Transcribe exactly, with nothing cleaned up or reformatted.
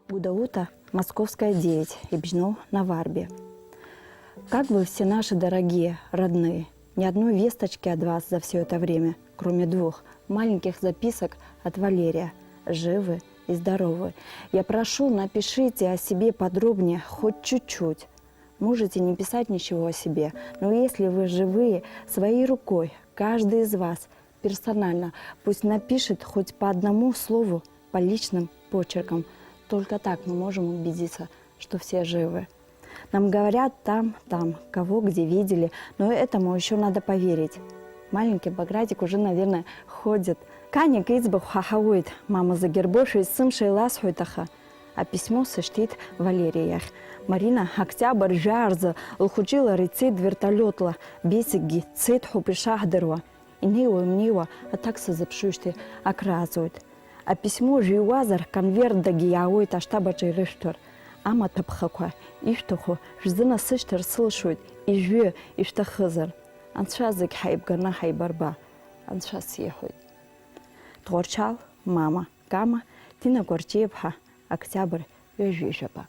Гәдоуҭа, Московская, девять, ибжьноу Наварбиа. Как вы все, наши дорогие, родные? Ни одной весточки от вас за все это время, кроме двух маленьких записок от Валерия. Живы и здоровы. Я прошу, напишите о себе подробнее, хоть чуть-чуть. Можете не писать ничего о себе, но если вы живые, своей рукой, каждый из вас, персонально, пусть напишет хоть по одному слову, по личным почеркам. Только так мы можем убедиться, что все живы. Нам говорят там, там, кого где видели, но этому еще надо поверить. Маленький Багратик уже, наверное, ходит. Каник иӡбахә ҳаҳауеит, мама зегьы рбошәа есымша иласҳәоит, аха аписьмо сышьҭит Валери иахь. Марина, октиабр жәаа рзы лхәыҷи лареи цеит вертолиотла, Бесикгьы дцеит ҳәоуп ишаҳдыруа. Инеиуа-имнеиуа аҭак сазыԥшуижьҭеи акрааҵуеит. Аписьмо жәиуазар, конвертдагьы иаауеит аштаб аҿы ирышәҭәар. Амаҭәа ԥхақәа ишәҭаху шәзынасышьҭыр сылшоит, ижәҩы ишәҭахызар. Анцәа зегь ҳаибганы ҳаибарба, Анцәа сиҳәоит. Тҟәарчал, мама, Кама, Ҭина Кәарҷиаԥҳа, октиабр ҩажәижәаба.